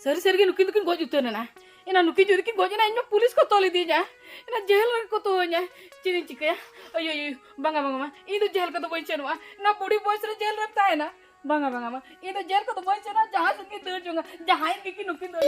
ᱥᱟᱹᱨᱤ ᱥᱟᱹᱨᱤ ᱜᱮ ᱱᱩᱠᱤᱱ ᱫᱚᱠᱤᱱ ᱜᱚᱡ ᱩᱛᱟᱹᱨ ᱮᱱᱟ᱾ ᱮᱱᱟ ᱱᱩᱠᱤᱱ ᱡᱩᱫᱤ ᱠᱤᱱ ᱜᱚᱡ ᱮᱱᱟ, ᱤᱧ ᱢᱟ ᱯᱩᱞᱤᱥ ᱠᱚ ᱛᱚᱞ ᱤᱫᱤᱧᱟ᱾ ᱮᱱᱟ ᱡᱮᱞ ᱨᱮᱜᱮ ᱠᱚ ᱛᱩᱣᱟᱹᱧᱟ᱾ ᱪᱮᱫ ᱤᱧ ᱪᱤᱠᱟᱹᱭᱟ? ᱟᱭᱳ, ᱟᱭᱳ, ᱵᱟᱝᱟ, ᱵᱟᱝᱟ, ᱢᱟ᱾ ᱤᱧ ᱫᱚ ᱡᱮᱞ ᱠᱚᱫᱚ ᱵᱟᱹᱧ ᱥᱮᱱᱚᱜᱼᱟ᱾ ᱚᱱᱟ ᱵᱩᱰᱷᱤ ᱵᱚᱭᱮᱥ ᱨᱮ ᱡᱮᱞ ᱨᱮᱢ ᱛᱟᱦᱮᱱᱟ? ᱵᱟᱝᱟ, ᱵᱟᱝᱟ, ᱢᱟ᱾ ᱤᱧ ᱫᱚ ᱡᱮᱞ ᱠᱚᱫᱚ ᱵᱟᱹᱧ ᱥᱮᱱᱚᱜᱼᱟ᱾ ᱡᱟᱦᱟᱸ ᱥᱮᱫ ᱜᱮ ᱫᱟᱹᱲ ᱡᱚᱝᱟ᱾ ᱡᱟᱦᱟᱸᱭ ᱜᱮ ᱠᱤ ᱱᱩᱠᱤᱱ ᱫᱚ